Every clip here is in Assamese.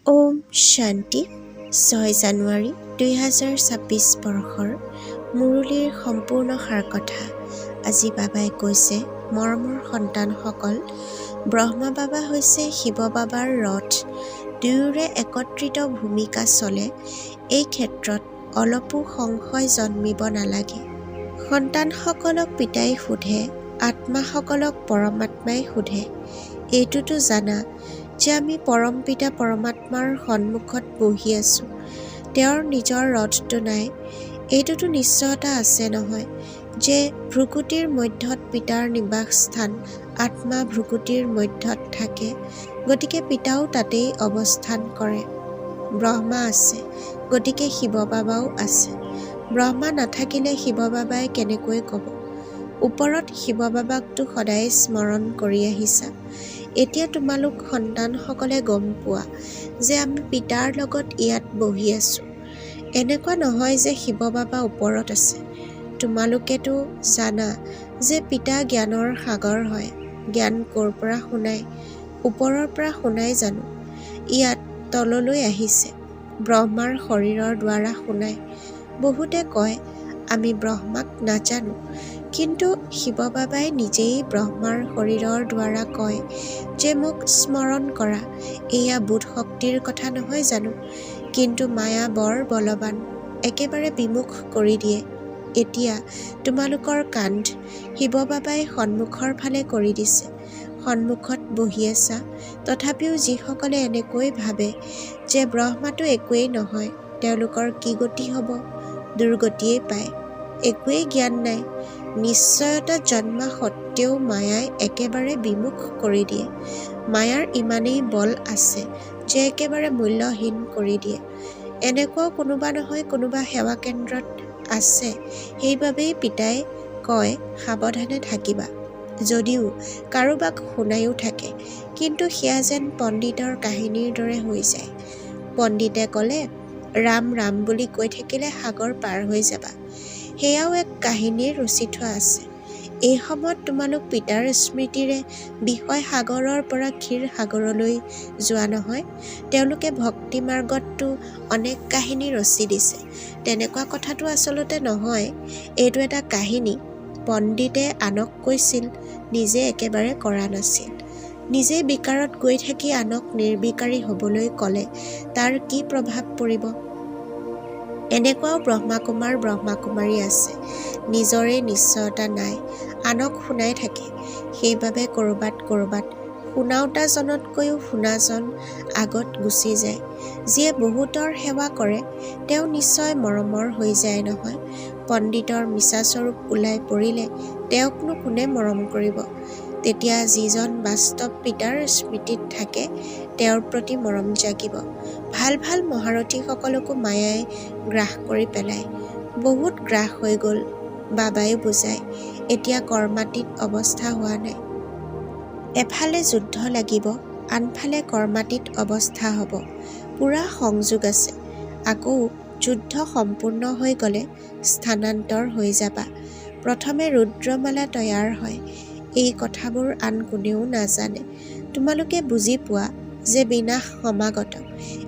ওম শান্তি। 6 জানুৱাৰী 2026 বৰ্ষৰ মুৰুলীৰ সম্পূৰ্ণ সাৰ কথা। আজি বাবাই কৈছে, মৰমৰ সন্তানসকল, ব্ৰহ্মা বাবা হৈছে শিৱ বাবাৰ ৰথ। দুয়োৰে একত্ৰিত ভূমিকা চলে। এই ক্ষেত্ৰত অলপো সংশয় জন্মিব নালাগে। সন্তানসকলক পিতাই সোধে, আত্মাসকলক পৰমাত্মাই সোধে। এইটোতো জানা যে আমি পৰমপিতা পৰমাত্মাৰ সন্মুখত বহি আছোঁ। তেওঁৰ নিজৰ ৰথটো নাই। এইটোতো নিশ্চয়তা আছে নহয় যে ভ্ৰুকুটিৰ মধ্যত পিতাৰ নিবাস স্থান। আত্মা ভ্ৰুকুটিৰ মধ্যত থাকে, গতিকে পিতাও তাতেই অৱস্থান কৰে। ব্ৰহ্মা আছে, গতিকে শিৱ বাবাও আছে। ব্ৰহ্মা নাথাকিলে শিৱ বাবাই কেনেকৈ ক'ব? ওপৰত শিৱ বাবাকতো সদায় স্মৰণ কৰি আহিছা। এতিয়া তোমালোক সন্তানসকলে গম পোৱা যে আমি পিতাৰ লগত ইয়াত বহি আছোঁ। এনেকুৱা নহয় যে শিৱ বাবা ওপৰত আছে। তোমালোকেতো জানা যে পিতা জ্ঞানৰ সাগৰ হয়। জ্ঞান ক'ৰ পৰা শুনায়? ওপৰৰ পৰা শুনায় জানো? ইয়াত তললৈ আহিছে, ব্ৰহ্মাৰ শৰীৰৰ দ্বাৰা শুনায়। বহুতে কয়, আমি ব্ৰহ্মাক নাজানো। কিন্তু শিৱ বাবাই নিজেই ব্ৰহ্মাৰ শৰীৰৰ দ্বাৰা কয় যে মোক স্মৰণ কৰা। এয়া বোধ শক্তিৰ কথা নহয় জানো? কিন্তু মায়া বৰ বলৱান, একেবাৰে বিমুখ কৰি দিয়ে। এতিয়া তোমালোকৰ কান্ধ শিৱ বাবাই সন্মুখৰ ফালে কৰি দিছে। সন্মুখত বহি আছা। তথাপিও যিসকলে এনেকৈ ভাবে যে ব্ৰহ্মাটো একোৱেই নহয়, তেওঁলোকৰ কি গতি হ'ব? দুৰ্গতিয়েই পায়। একোৱেই জ্ঞান নাই। নিশ্চয়তা জন্মা সত্ত্বেও মায়াই একেবাৰে বিমুখ কৰি দিয়ে। মায়াৰ ইমানেই বল আছে যে একেবাৰে মূল্যহীন কৰি দিয়ে। এনেকুৱাও কোনোবা নহয় কোনোবা সেৱা কেন্দ্ৰত আছে। সেইবাবেই পিতাই কয়, সাৱধানে থাকিবা। যদিও কাৰোবাক শুনায়ো থাকে, কিন্তু সেয়া যেন পণ্ডিতৰ কাহিনীৰ দৰে হৈ যায়। পণ্ডিতে ক'লে, ৰাম ৰাম বুলি কৈ থাকিলে সাগৰ পাৰ হৈ যাবা। সেয়াও এক কাহিনীৰ ৰচি থোৱা আছে। এই সময়ত তোমালোক পিতাৰ স্মৃতিৰে বিষয় সাগৰৰ পৰা ক্ষীৰ সাগৰলৈ যোৱা নহয়। তেওঁলোকে ভক্তি মাৰ্গততো অনেক কাহিনী ৰচি দিছে। তেনেকুৱা কথাটো আচলতে নহয়। এইটো এটা কাহিনী। পণ্ডিতে আনক কৈছিল, নিজে একেবাৰে কৰা নাছিল। নিজে বিকাৰত গৈ থাকি আনক নিৰ্বিকাৰী হ'বলৈ ক'লে তাৰ কি প্ৰভাৱ পৰিব? এনেকুৱাও ব্ৰহ্মাকুমাৰ ব্ৰহ্মাকুমাৰী আছে, নিজৰেই নিশ্চয়তা নাই, আনক শুনাই থাকে। সেইবাবে ক'ৰবাত ক'ৰবাত শুনাওঁতাজনতকৈও শুনাজন আগত গুচি যায়। যিয়ে বহুতৰ সেৱা কৰে তেওঁ নিশ্চয় মৰমৰ হৈ যায় নহয়। পণ্ডিতৰ মিছা স্বৰূপ ওলাই পৰিলে তেওঁকনো কোনে মৰম কৰিব? তেতিয়া যিজন বাস্তৱ পিতাৰ স্মৃতিত থাকে তেওঁৰ প্ৰতি মৰম জাগিব। ভাল ভাল মহাৰথীসকলকো মায়াই গ্ৰাস কৰি পেলায়। বহুত গ্ৰাস হৈ গ'ল। বাবায়ো বুজায়, এতিয়া কৰ্মাতীত অৱস্থা হোৱা নাই। এফালে যুদ্ধ লাগিব, আনফালে কৰ্মাতীত অৱস্থা হ'ব। পূৰা সংযোগ আছে। আকৌ যুদ্ধ সম্পূৰ্ণ হৈ গ'লে স্থানান্তৰ হৈ যাবা। প্ৰথমে ৰুদ্ৰমালা তৈয়াৰ হয়। এই কথাবোৰ আন কোনেও নাজানে। তোমালোকে বুজি পোৱা যে বিনাশ সমাগত।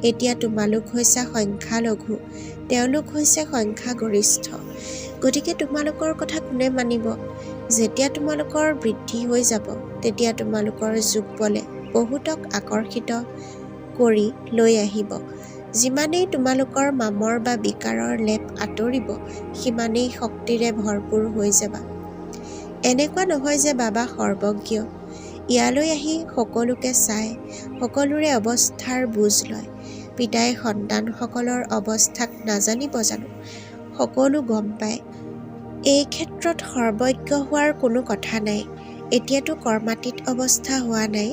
এতিয়া তোমালোক হৈছা সংখ্যালঘু, তেওঁলোক হৈছে সংখ্যাগৰিষ্ঠ। গতিকে তোমালোকৰ কথা কোনে মানিব? যেতিয়া তোমালোকৰ বৃদ্ধি হৈ যাব, তেতিয়া তোমালোকৰ যোগ বলে বহুতক আকৰ্ষিত কৰি লৈ আহিব। যিমানেই তোমালোকৰ মামৰ বা বিকাৰৰ লেপ আঁতৰিব, সিমানেই শক্তিৰে ভৰপূৰ হৈ যাবা। এনেকুৱা নহয় যে বাবা সৰ্বজ্ঞ। ইয়ালৈ আহি সকলোকে চাই সকলোৰে অৱস্থাৰ বুজ লয়। পিতাই সন্তানসকলৰ অৱস্থাক নাজানিব জানো? সকলো গম পায়। এই ক্ষেত্ৰত সৰ্বজ্ঞ হোৱাৰ কোনো কথা নাই। এতিয়াতো কৰ্মাতীত অৱস্থা হোৱা নাই।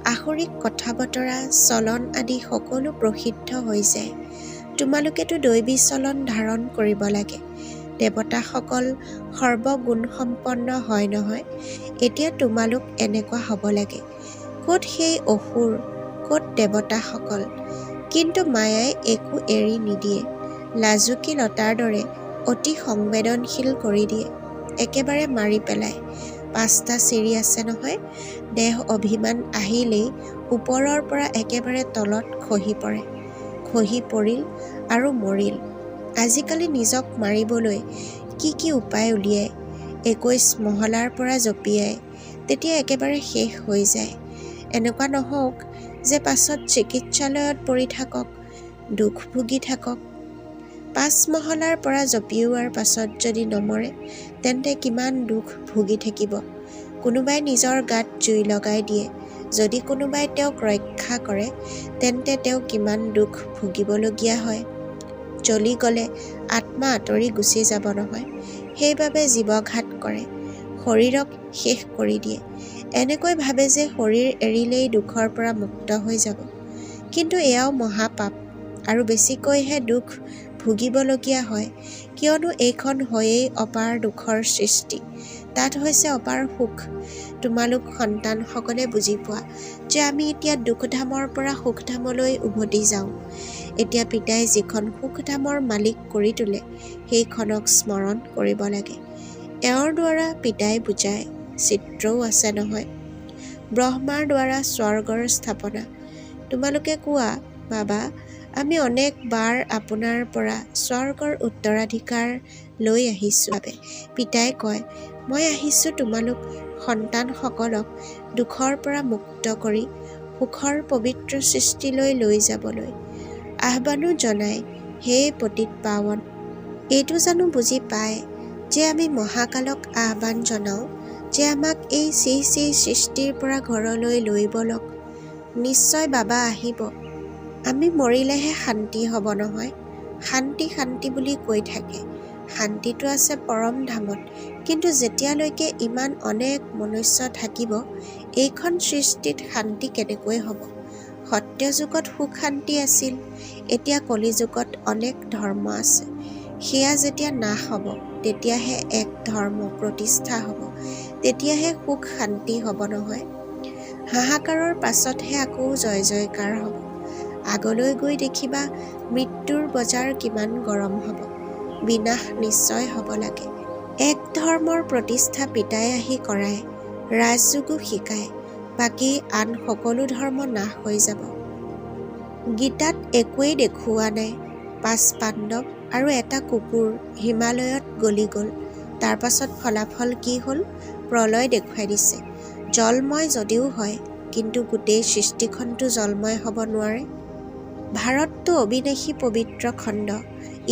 আসুৰিক কথা বতৰা, চলন আদি সকলো প্ৰসিদ্ধ হৈ যায়। তোমালোকেতো দৈৱী চলন ধাৰণ কৰিব লাগে। দেৱতাসকল সৰ্বগুণসম্পন্ন হয় নহয়? এতিয়া তোমালোক এনেকুৱা হ'ব লাগে। ক'ত সেই অসুৰ, ক'ত দেৱতাসকল? কিন্তু মায়াই একো এৰি নিদিয়ে। লাজুকী লতাৰ দৰে অতি সংবেদনশীল কৰি দিয়ে, একেবাৰে মাৰি পেলায়। 5টা চিৰি আছে নহয়। দেহ অভিমান আহিলেই ওপৰৰ পৰা একেবাৰে তলত খহি পৰে। খহি পৰিল আৰু মৰিল। আজিকালি নিজক মাৰিবলৈ কি কি উপায় উলিয়ায়। 21 মহলাৰ পৰা জঁপিয়াই, তেতিয়া একেবাৰে শেষ হৈ যায়। এনেকুৱা নহওক যে পাছত চিকিৎসালয়ত পৰি থাকক, দুখ ভুগি থাকক। 5 মহলাৰ পৰা জঁপিওৱাৰ পাছত যদি নমৰে তেন্তে কিমান দুখ ভুগি থাকিব। কোনোবাই নিজৰ গাত জুই লগাই দিয়ে, যদি কোনোবাই তেওঁক ৰক্ষা কৰে তেন্তে তেওঁ কিমান দুখ ভুগিবলগীয়া হয়। জ্বলি গ'লে আত্মা আঁতৰি গুচি যাব নহয়, সেইবাবে জীৱঘাত কৰে, শৰীৰক শেষ কৰি দিয়ে। এনেকৈ ভাবে যে শৰীৰ এৰিলেই দুখৰ পৰা মুক্ত হৈ যাব, কিন্তু এয়াও মহাপাপ আৰু বেছিকৈহে দুখ ভুগিবলগীয়া হয়, কিয়নো এইখন হয়েই অপাৰ দুখৰ সৃষ্টি, তাত হৈছে অপাৰ সুখ। তোমালোক সন্তানসকলে বুজি পোৱা যে আমি এতিয়া দুখধামৰ পৰা সুখধামলৈ উভতি যাওঁ। এতিয়া পিতাই যিখন সুখধামৰ মালিক কৰি তোলে সেইখনক স্মৰণ কৰিব লাগে। এওঁৰ দ্বাৰা পিতাই বুজায়, চিত্ৰও আছে নহয়, ব্ৰহ্মাৰ দ্বাৰা স্বৰ্গৰ স্থাপনা। তোমালোকে কোৱা, বাবা আমি অনেক বাৰ আপোনাৰ পৰা স্বৰ্গৰ উত্তৰাধিকাৰ লৈ আহিছোঁ। বাবে পিতাই কয়, মই আহিছোঁ তোমালোক সন্তানসকলক দুখৰ পৰা মুক্ত কৰি সুখৰ পবিত্ৰ সৃষ্টিলৈ লৈ যাবলৈ। আহ্বানো জনায়, হে পতিত পাৱন, এইটো জানো বুজি পায় যে আমি মহাকালক আহ্বান জনাওঁ যে আমাক এই চি চি সৃষ্টিৰ পৰা ঘৰলৈ লৈ বলক। নিশ্চয় বাবা আহিব। আমি মৰিলেহে শান্তি হ'ব নহয়। শান্তি শান্তি বুলি কৈ থাকে। শান্তিটো আছে পৰম ধামত, কিন্তু যেতিয়ালৈকে ইমান অনেক মনুষ্য থাকিব এইখন সৃষ্টিত শান্তি কেনেকৈ হ'ব? সত্যযুগত সুখ শান্তি আছিল, এতিয়া কলিযুগত অনেক ধৰ্ম আছে। সেয়া যেতিয়া নাশ হ'ব তেতিয়াহে এক ধৰ্ম প্ৰতিষ্ঠা হ'ব, তেতিয়াহে সুখ শান্তি হ'ব নহয়। হাহাকাৰৰ পাছতহে আকৌ জয় জয়কাৰ হ'ব। আগলৈ গৈ দেখিবা মৃত্যুৰ বজাৰ কিমান গৰম হ'ব। বিনাশ নিশ্চয় হ'ব লাগে। এক ধৰ্মৰ প্ৰতিষ্ঠা পিতাই আহি কৰায়, ৰাজযোগো শিকায়, বাকী আন সকলো ধৰ্ম নাশ হৈ যাব। গীতাত একোৱেই দেখুওৱা নাই। 5 পাণ্ডৱ আৰু এটা কুকুৰ হিমালয়ত গলি গ'ল। তাৰ পাছত ফলাফল কি হ'ল? প্ৰলয় দেখুৱাই দিছে। জলময় যদিও হয়, কিন্তু গোটেই সৃষ্টিখনটো জলময় হ'ব নোৱাৰে। ভাৰতটো অবিনাশী পবিত্ৰ খণ্ড।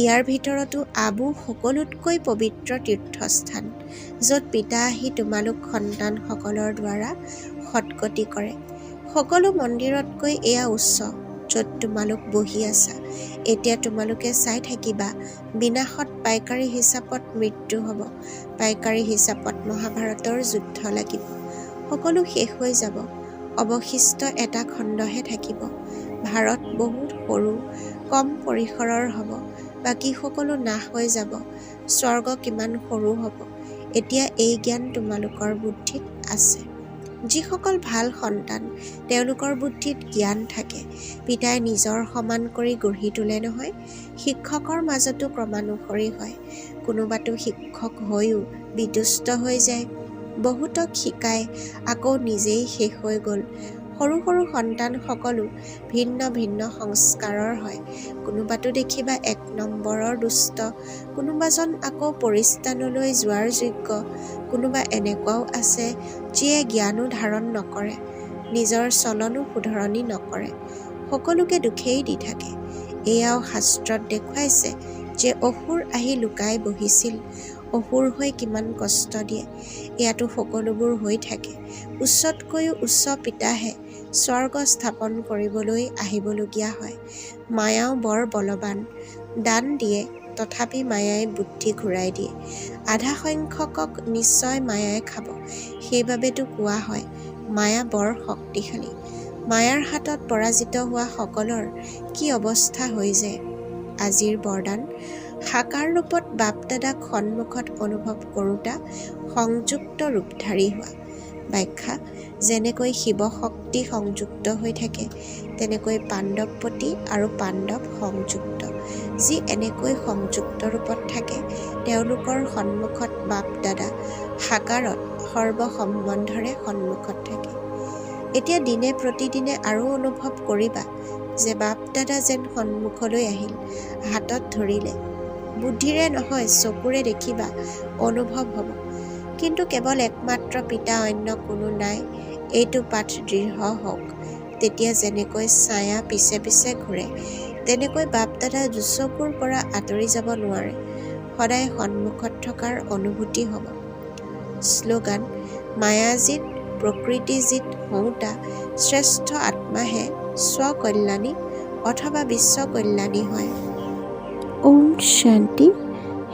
ইয়াৰ ভিতৰতো আবু সকলোতকৈ পবিত্ৰ তীৰ্থস্থান, য'ত পিতা আহি তোমালোক সন্তানসকলৰ দ্বাৰা সৎগতি কৰে। সকলো মন্দিৰতকৈ এয়া উচ্চ, য'ত তোমালোক বহি আছা। এতিয়া তোমালোকে চাই থাকিবা, বিনাশত পাইকাৰী হিচাপত মৃত্যু হ'ব, পাইকাৰী হিচাপত মহাভাৰতৰ যুদ্ধ লাগিব, সকলো শেষ হৈ যাব, অৱশিষ্ট এটা খণ্ডহে থাকিব। ভাৰত বহুত সৰু, কম পৰিসৰৰ হ'ব, বাকী সকলো নাশ হৈ যাব। স্বৰ্গ কিমান সৰু হ'ব। এতিয়া এই জ্ঞান তোমালোকৰ বুদ্ধিত আছে। যিসকল ভাল সন্তান তেওঁলোকৰ বুদ্ধিত জ্ঞান থাকে। পিতাই নিজৰ সমান কৰি গঢ়ি তোলে নহয়। শিক্ষকৰ মাজতো ক্ৰমানুসৰি হয়। কোনোবাটো শিক্ষক হৈও বিতুষ্ট হৈ যায়, বহুতক শিকাই আকৌ নিজেই শেষ হৈ গ'ল। সৰু সৰু সন্তানসকলো ভিন্ন ভিন্ন সংস্কাৰৰ হয়। কোনোবাটো দেখিবা 1 নম্বৰৰ দুষ্ট, কোনোবাজন আকৌ পৰিস্তানলৈ যোৱাৰ যোগ্য, কোনোবা এনেকুৱাও আছে যিয়ে জ্ঞানো ধাৰণ নকৰে, নিজৰ চলনো শুধৰণি নকৰে, সকলোকে দুখেই দি থাকে। এয়াও শাস্ত্ৰত দেখুৱাইছে যে অসুৰ আহি লুকাই বহিছিল, অসুৰ হৈ কিমান কষ্ট দিয়ে। ইয়াতো সকলোবোৰ হৈ থাকে। উচ্চতকৈও উচ্চ পিতাহে স্বৰ্গ স্থাপন কৰিবলৈ আহিবলগীয়া হয়। মায়াও বৰ বলৱান, দান দিয়ে, তথাপি মায়াই বুদ্ধি ঘূৰাই দিয়ে। আধা সংখ্যকক নিশ্চয় মায়াই খাব। সেইবাবেতো কোৱা হয় মায়া বৰ শক্তিশালী। মায়াৰ হাতত পৰাজিত হোৱা সকলৰ কি অৱস্থা হৈ যায়। আজিৰ বৰদান সাকাৰ ৰূপত বাপদাদাক সন্মুখত অনুভৱ কৰোঁতা সংযুক্ত ৰূপধাৰী হোৱা। ব্যাখ্যা: যেনেকৈ শিৱ শক্তি সংযুক্ত হৈ থাকে, তেনেকৈ পাণ্ডৱপতি আৰু পাণ্ডৱ সংযুক্ত। যি এনেকৈ সংযুক্ত ৰূপত থাকে, তেওঁলোকৰ সন্মুখত বাপদাদা সাকাৰত সৰ্ব সম্বন্ধৰে সন্মুখত থাকে। এতিয়া দিনে প্ৰতিদিনে আৰু অনুভৱ কৰিবা যে বাপদাদা যেন সন্মুখলৈ আহিল, হাতত ধৰিলে। বুদ্ধিৰে নহয়, চকুৰে দেখিবা, অনুভৱ হ'ব। কিন্তু কেৱল একমাত্ৰ পিতা, অন্য কোনো নাই, এইটো পাঠ দৃঢ় হওক। তেতিয়া যেনেকৈ ছায়া পিছে পিছে ঘূৰে, তেনেকৈ বাপদাদা দুচকুৰ পৰা আঁতৰি যাব নোৱাৰে, সদায় সন্মুখত থকাৰ অনুভূতি হ'ব। শ্লোগান: মায়াজিত প্ৰকৃতিজিত হওঁতা শ্ৰেষ্ঠ আত্মাহে স্বকল্যাণী অথবা বিশ্বকল্যাণী হয়। ওম শান্তি।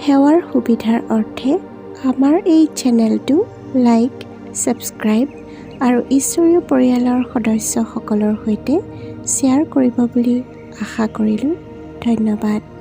সেৱাৰ সুবিধাৰ অৰ্থে আমাৰ এই চেনেলটো লাইক, ছাবস্ক্ৰাইব আৰু ঈশ্বৰীয় পৰিয়ালৰ সদস্যসকলৰ সৈতে শ্বেয়াৰ কৰিব বুলি আশা কৰিলোঁ। ধন্যবাদ।